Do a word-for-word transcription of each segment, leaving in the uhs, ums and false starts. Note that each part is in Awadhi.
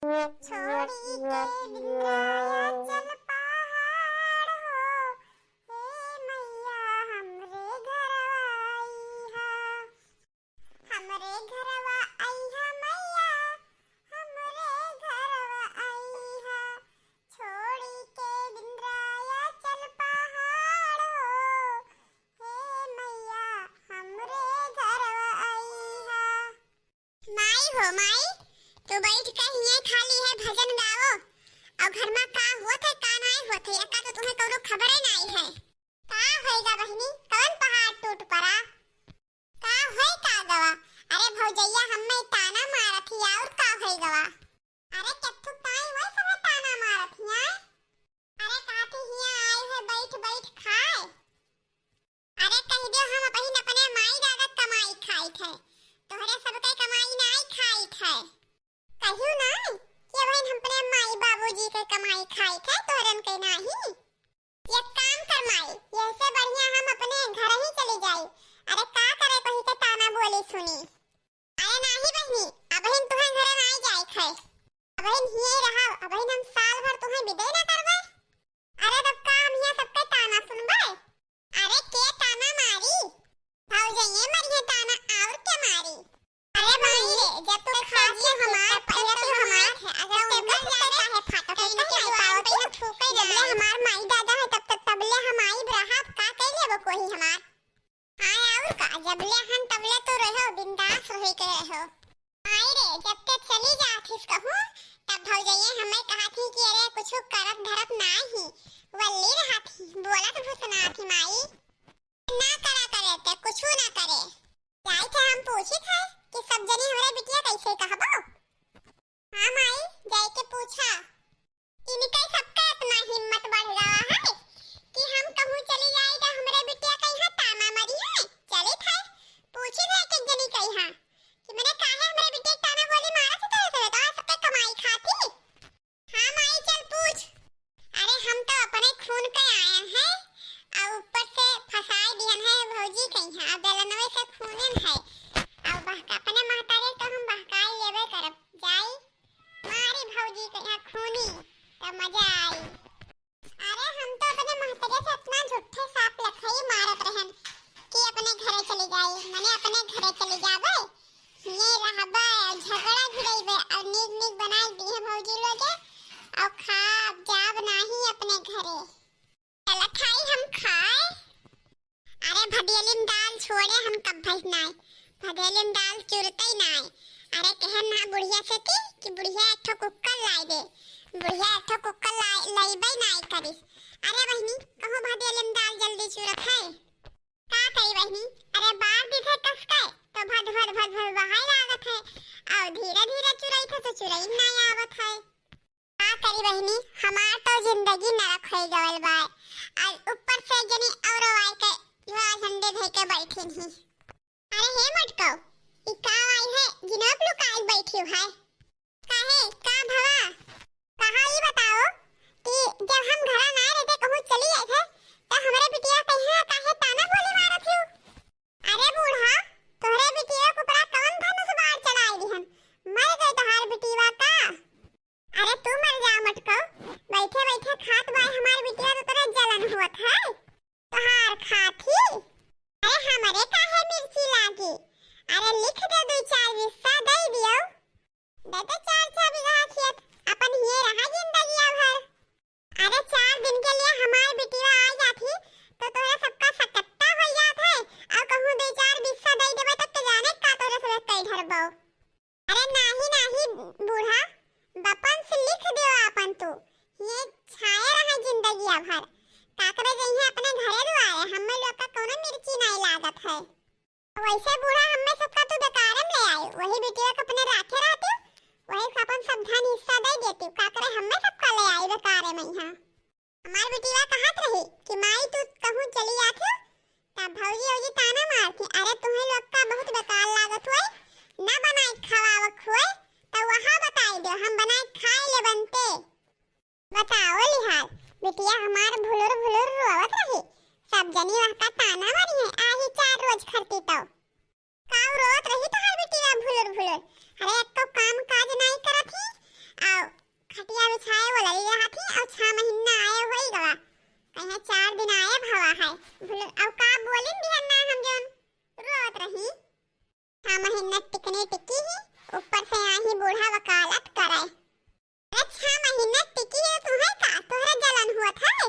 छोड़ी के विंध्याचल पहाड़ हो, हे मैया हमरे घरवा अइहा। हमरे घरवा अइहा मैया, हमरे घरवा अइहा। छोड़ी के विंध्याचल पहाड़ हो, हे मैया हमरे घरवा अइहा। माई हो माई, तू बैठ के हियाँ खाली है भजन गावो। अउ घर मा का होत है, का नाई होत है, एका तो तुहैं कउनो खबरे नाई है। का होइगा बहिनी, कउन पहाड़ टूट परा? का होई का गवा? अरे भौजैया, हम्मे ताना मारत ही, अउर का होई गवा? अरे केत्थू ताई वही सब ताना मारत ही, आय? अरे कहत ही हियाँ आई है बैठ बैठ खाए। अरे कहि दियो हम अपहिन अपने माई दादा क कमाई खाइत है, तोहरे सबके कमाई नाई खाइत है। कहियो नाई कि अबहिन हम अपने माई बाबूजी के कमाई खाइत है, तोहरन के नाहीं। एक काम कर माई, यहसे बढ़िया हम अपने घर ही चली जाई। अरे का करे कहि के ताना बोली सुनी। अरे नाहीं बहिनी, अबहिन तुहैं घरे नाई जाए क है। अबहिन हिये रहा, अबहिन हम साल भर तुहैं बिदे ना करबे। अरे तब का हम हियाँ सबके ताना सुनबे? अरे के ताना मारी? भौजइये मरिहे ताना, अउर के मारी? अरे माई रे, जब तू खाती हमार, पहले तू हमार है, अगर तो उनका जाने काहे फाटो, तो इनके दुआर पे ना थूके ना, जबले हमार माई दादा है, तब तक, तबले हम आई रहा, का कइ लेबो कोई हमार? हाँ, अउर का, जबले हन तबले तू रहो, बिंदास रहे के रहो। माई रे, जब ते चली जात हिस कहूँ, तब भौजइये हमें कहत ही कि अरे कुछु करत धरत नाहीं, वल्ली रहत ही, बोलत भुसनात ही माई। ना करा करे ते, कुछु ना करे। जाई थे हम पूछी थे कि सब जनी हमरे बिटिया कैसे कहबो? हाँ माई, जाई के पूछा। इनके सबके इतना हिम्मत बढ़ गवा है कि हम कहूँ चली जाई तो हमरे बिटिया कहिया ताना मरी है। चली थे पूछी थे कि जनी कहिया कि मने काहे हमरे बिटिया ताना बोली मारा थे तेरे तेरे तो सबके कमाई खाती। हाँ माई, चल पूछ। अरे हम तो अपने खून के आयन है, अउ ऊपर से फंसाई दिहन है भौजी कहिया, अउ बेलनवे से खूनेन है, अउ बहका अपने महतारे तो हम बहकाई लेबे करब। जाई मारी भौजी कहिया खूनी, तो मजा आई। अरे हम तो अपने महतारे से इतना झूठे साप लखई मारत रहन कि अपने घरे चली जाई, मने अपने घरे चली जाबे। ये रहबे, झगड़ा भिड़इबे, अउ नीक नीक बनाई दिहे भौजी लोगे, अउ खाब जाब नाहीं अपने घरे। चला खाई हम खाए। अरे भदेलिन दाल छोड़े हम कब भइस नाय, भदेलिन दाल चुरतई नाय। अरे कहन ना बुढ़िया से कि, कि बुढ़िया एक ठो कुक्कर लाई दे, बुढ़िया एक ठो कुक्कर लाई, लइबे नाय करिस। अरे बहिनी, कहूँ भदेलिन दाल जल्दी चुरत है। का करी बहिनी, अरे बार दी थे कस के, तो भद भद भद भद बहाई लागत है, अउ धीरे धीरे चुरई थे तो चुरई नाय आवत है। का करी बहिनी, हमार तो जिंदगी नरक होई गवल बा। अउ ऊपर से जनी अउरो आए के झोला झंडे धइ के बैठिन ही। अरे हे मटकऊ, ई का आई है, जिनब लुकाई बैठी है? काहे, का भवा? कहा ई बताओ कि जब हम घरा ना रहते, कहूँ चली जाए थे, तो हमरे बिटिया कहिया काहे ताना बोली मारत हियो? अरे बूढ़ा, तोहरे बिटिया के ऊपरा कवन धनुष बाण चलाई दिहन? मर गए तोहार बिटिया का? अरे तू मर जा मटको, बैठे बैठे खात बाय हमार बिटिया तो तोरे जलन होत है। तोहार खात ही? अरे हमरे काहे मिर्ची लागी? अरे लिख दे, दो चार बिस्सा दे दियो। दे दे चार चार बीघा खेत, अपन हिये रहा जिंदगिया भर। अरे चार दिन के लिए हमार बिटिया आ जात ही, तो तोहरे सबका सकत्ता हो जात है, और कहूँ दो चार बिस्सा दे देबे तो के जाने का तोहरे सब कई ढरबो। अरे नाही, नाही बूढ़ा, बपन से लिख दियो आपन तू, ये छाया रहा जिंदगिया भर। काकरे जइहे अपने घरे दुआरे, हम्मे लोग का कोनो मिर्ची नहीं लागत है। वैसे बूढ़ा हम्मे सबका तू बेकारे में ले आयो, वही बिटिया के अपने राखे रहती, वही का अपन सब धन हिस्सा दे देती, काकरे हम्मे सबका ले आई बेकारे में यहाँ। हमार बिटिया कहत रही कि माई तू कहूँ चली जात हो, तब भौजी औजी ताना मारती, अरे तुम्हें लोग का बहुत बेकार लागत हुए, ना बनाए खवावक हुए, तो वहाँ बताई दो, हम बनाए खाए ले बनते। बताओ लिहाज, बिटिया हमार भुलुर भुलुर रोवत रही, सब जनी वह का ताना मारी है, आही चार रोज खरती तो। काऊ रोवत रही तोहार बिटिया भुलुर भुलुर? अरे, एको काम काज नाई करत ही, आ भूल, अब का बोलिन बिहन ना हम जौन रोवत रही। छह महीना टिकनी टिकी ही, ऊपर से आही बूढ़ा वकालत करे। अरे छह महीना टिकी है, तुहे का, तोहरा जलन हुआ था?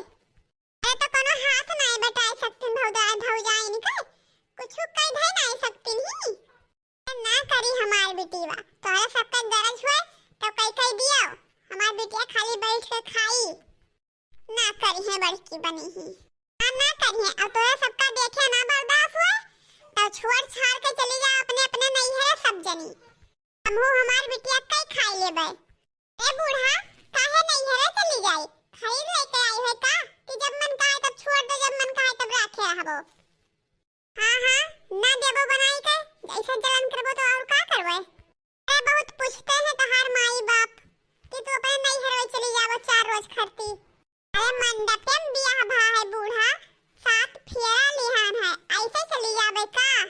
अरे तो कोनो हाथ नाई बटाई सकतिन भौजाई, भौजाइन के, कुछ कह धई नाई सकतिन ही। ना करी हमार बिटिया, तोहरा सबका गरज हुए तो कई कई दियो, हमार बिटिया खाली बैठ के खाई। ना करी है बड़की बनी ही। हाँ, ना करी है। अब तोहरा सबका देखे ना बर्दाश्त हुए तो छोड़ छाड़ के चली जाओ अपने अपने नैहरे सब जनी। हमहू हमार बिटिया कई खाई लेबे। ए बूढ़ा, काहे नैहरे चली जाई? खरीद लेके आई है का कि जब मन कहे तब छोड़ दो, जब मन कहे तब राखे रहबो? हाँ, हाँ, ना देबो बनाई के, ऐसे जलन करबो तो और का करबे? अरे बहुत पूछते हैं तोहार माई बाप कि तू अपने नैहर चली जाबो चार रोज खरती। अरे मंडपे में बियाह भा है बूढ़ा, सात फेरा लिहान है, ऐसे चली जाबे का?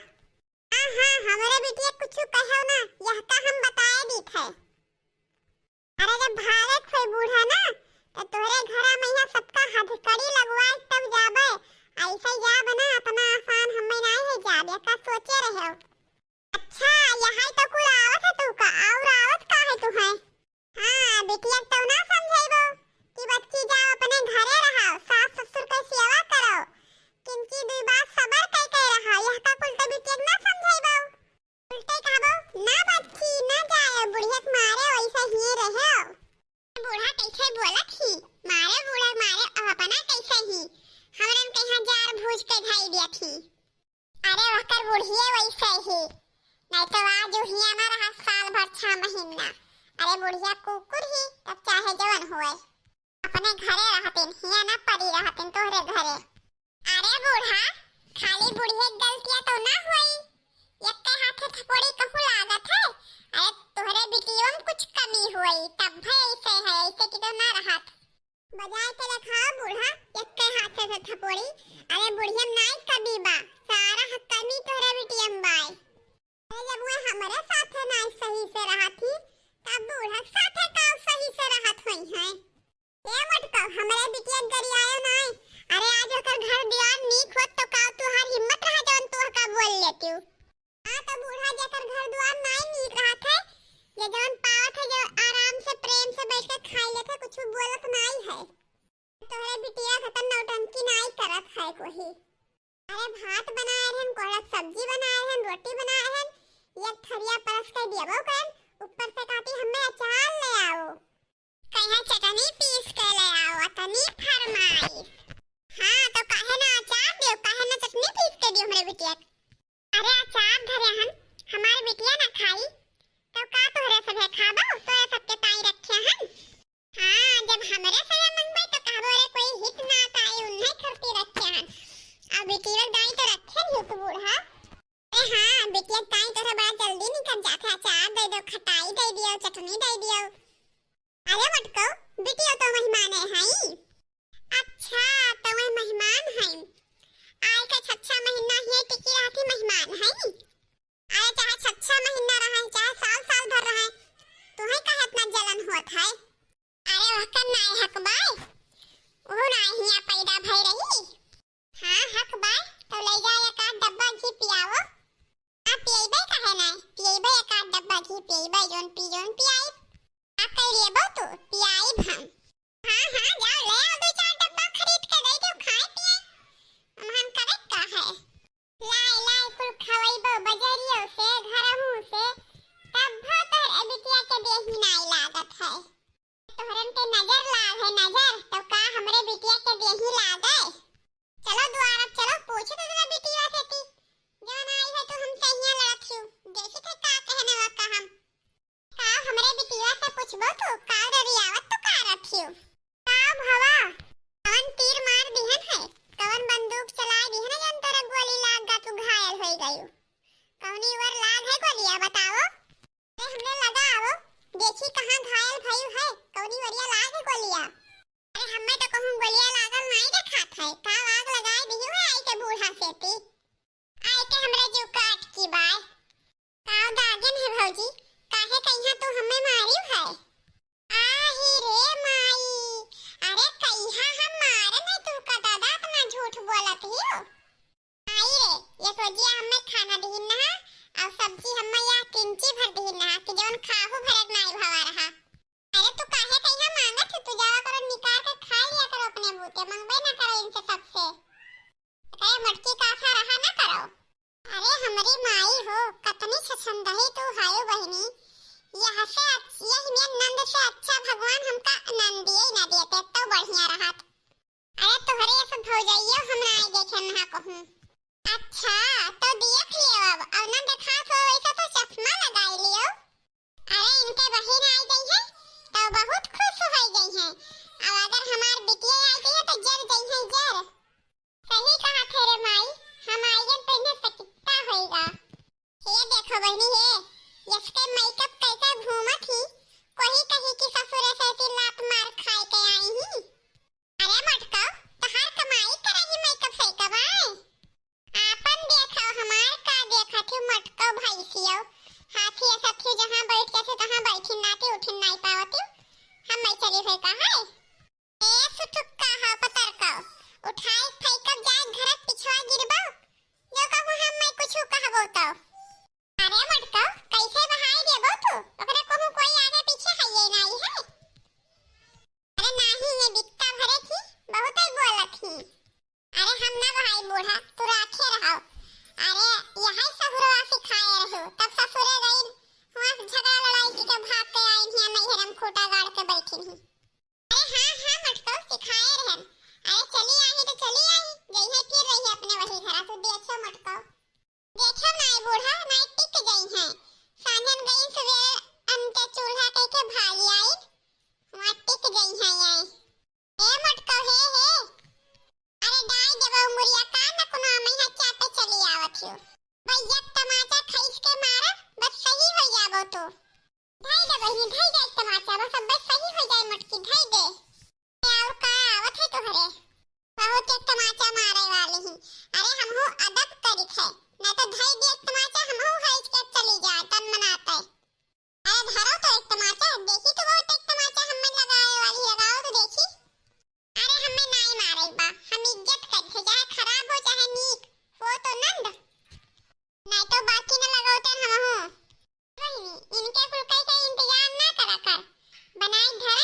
हाँ, हाँ, हमरे बिटिया कुछ कहो ना, यह का हम बताए दीत है। अरे जब भागे कोई बूढ़ा ना, तो तोहरे घरा में यहाँ सबका हथकड़ी लगवाए तब जाबे। ऐसे जाब ना, इतना आसान हमें नहीं है जाब, एका सोचे रहे हो। अच्छा, यहाँ तो कुल आवत है तू का, और आवत का है तू है? हाँ, बिटिया तो ना समझेबो कि बच्ची जाओ अपने घरे रहो, सास ससुर के सेवा करो, किंची दुई बात सबर कई के रहो, यह का कुल तो बिटिया ना समझेबो। उल्टे कहबो, "ना बच्ची, ना जाए, बुढ़िया के मारे वैसे ही रहे।" बूढ़ा कैसे बोलत ही? मारे बूढ़ा मारे, अब अपना कैसे ही? हमरन के यहाँ जार भूज के ढाई दिया थी। अरे वहकर बुढ़िए वैसे ही, नहीं तो आज हिया ना रहा साल भर छह महीना। अरे बुढ़िया कुकुर ही, तब चाहे जवन हुए। अपने घरे रहतिन, हिया ना पड़ी रहतिन तोहरे घरे। अरे बूढ़ा, खाली बुढ़िया के गलतिया तो ना होई, एक्के हाथे थपोड़ी कहूँ लागत है। अरे तोहरे बिटियों में कुछ कमी होई, तब भी ऐसे है, ऐसे की तो ना रहत। बजाए के देखाओ बूढ़ा, एक्के हाथे से थपोड़ी। अरे बुढ़िया में नाई कमी बा, सारा ह-, कमी तोहरे बिटिया में बाय। अरे जब वो हमरे साथे नाई सही से रहत ही, तब बूढ़ा के साथे का सही से रहत होई है? ए मोटका, हमरे बिटिया गरियायो नाई। अरे आज ओकर घर द्वार नीक होत तो का तुहार हिम्मत रहा जौन तू का बोल लेतियो? हाँ तो बूढ़ा जेकर घर द्वार नाई नीक रहत है, जे जौन पावत है जो आराम से प्रेम से बैठ के खाई लेत है, कुछ बोलत नाई है। तोहरे बिटिया खतन नौटंकी नाई करत है कोही। अरे भात बनाए रहन, कोहड़ा सब्जी बनाए रहन, रोटी बनाए रहन, एक थरिया परस के देबो करन, ऊपर से कहती हमें अचार ले आओ। कहीं चटनी पीस के ले आओ, अतनी फरमाइश। हाँ, तो काहे ना अचार दियो, काहे ना चटनी पीस के दियो हमरे बिटिया के? अरे अचार धरे हन, हमार बिटिया ना खाई, तो का तोहरे सभे खाबो? तोहरे सबके ताई रखे हन। हाँ, जब हमरे सभे मंगबे तो कहबो, "अरे कोई हित नात आई, उन्हें खरती रखे हन।" अब बिटिया दाई तो रखे नहीं तू बूढ़ा। अरे हाँ, बिटिया दाई तोहरे बड़ा जल्दी निकल जात है, अचार दे दो, खटाई दे दियो, चटनी दे दियो। अरे मटको, बिटिया तो मेहमान है, हैं? अच्छा, तो वह मेहमान हैं। आए के छह छह महीना ही टिकी रहती मेहमान हैं। अरे चाहे छह छह महीना रहे, चाहे साल साल भर रहे, तुहे काहे इतना जलन होत है? अरे वहकर नाय हक बाय, वो नाय हिया पैदा भई रही। हाँ हक बाय, तो ले जा एक आध डब्बा घी पियावो। आ पियबे काहे नाय, पियबे एक आध डब्बा घी पियबे, जौन पी जौन पियाई। का कर लेबो तू? पियाइब हम। हाँ, हाँ, जाओ, ले आओ, दो चार डब्बा खरीद के दे दो, खाए पिए। हमहन करे का है? लाए, लाए, कुल खवैबो बजरियो से, घरहू से, तब भो तोहरे बिटिया के देही नाई लागत है। तोहरन के नजर लाग है, नजर, तो का हमरे बिटिया के देही लागे? चलो दुआर, अब चलो, पूछो तो जरा बिटिया से कि जौन आई है तो हमसे हियां लड़त हियो, देखी थे का कहने वा का हम। का हमरे बिटिया से पूछबो तू, का डरियावत तू का रथियो? का भवा, कवन तीर मार दिहन है, कवन बंदूक चलाए दिहन है, जौन तोरा गोली लाग गा, तू घायल होई गयू? कवनी ओर लाग है गोलिया, बताओ। अरे हमने लगा आवो, देखी कहाँ घायल भयू है, कवनी ओरिया लाग है गोलिया। अरे हमें तो कहूँ गोलिया लागल नाई देखात है, का आग लगाए दिहू है आई के बूढ़ा सेती? आई के हमरे जीव काट की बाय। का दागिन है भौजी, काहे कहिया तू हमें मारियो है? आही रे माई, अरे कहिया हम मारे नहीं तू का दादा, इतना झूठ बोलत हियो। तू हायो बहिनी, यह से अच्छ-, यह मेर नंद से अच्छा भगवान हमका नंदिये ना देते तो बढ़िया रहत। अरे तोहरे ये सब भौजाइयो हम ना देखे ना कहूँ। अच्छा, तो देख लियो अब, अब ना देखात हो वैसा तो चश्मा लगाई लियो। अरे इनके बहिन आई गई है तो बहुत खुश हो गई है, और अगर हमार बिटिया आई गई है तो जर गई है जर। सही कहा थे रे माई, हम आइए तो इन्हें सकित्ता होइगा। ये देखो बहिनी, ये यसके मेकअप कैसे घूमत ही, कोई कही कि ससुरे से ऐसी लात मार खाए के आई ही। अरे मटका, तहार कमाई करा ही मेकअप सही कमाए। आपन देखो, हमार का देखत हो मटका भैंसियो। हाथी ऐसा थी जहाँ बैठ जाते तहाँ बैठी नाती उठिन नाई पावती। हम मैं चली हुई का है। ए सुटुक्का हो पतरका, उठाई फेंकब जाए घरक पिछवा गिरबो, जो कहूँ हम मैं कुछ कहबो तो। अरे मटका, कैसे बहाई देबो तू? ओकरे कहूँ कोई आगे पीछे हइये नाई है। अरे नाही, ये बित्ता भरे थी, बहुत ही बोलत ही। अरे हम ना बहाई बूढ़ा, तू राखे रहो। अरे यही सहुरवा सिखाए रहो, तब ससुरे गई, वहाँ से झगड़ा लड़ाई की के भाग के आई ही, नैहर में खूटा गाड़ के बैठी ही। अरे हाँ, हाँ, मटकऊ सिखाए रहन। अरे चली आही तो चली आही, जइहे फिर रही अपने वही घरा। तू देखो मटकऊ, देखो नाई बूढ़ा, नाई टिक जइहे। सांझन गई सुबह अन के चूल्हा कह के भागी आई, वहाँ टिक जइहे ये। ए मटकऊ, हे, हे। अरे डाई देबो मुरिया का न कुनो, मैं यहाँ चापे चली आवत हूँ। भैया तमाचा खींच के मारा, बस सही हो जाबो तू। धई दे बहिनी, धई दे तमाचा, बस अब बस सही हो जाए मटकी, धई दे। ए, और का आवत है तोहरे? बहुत एक तमाचा मारे वाली ही। अरे हमहू अदब करित है, ना तो धई दे तमाचा, हमहू हईच के चली जाए तन मनाते। अरे धरो तो एक तमाचा, देखी तो बहुत एक तमाचा हमें लगावे वाली, लगाओ तो देखी। अरे हमें नाई मारे बा, हम इज्जत करित है, चाहे खराब हो चाहे नीक, वो तो नंद। नाई तो बाकी न लगौते हम हो। बहिनी, इनके कुल कई का इंतजाम ना करा कर, बनाई धर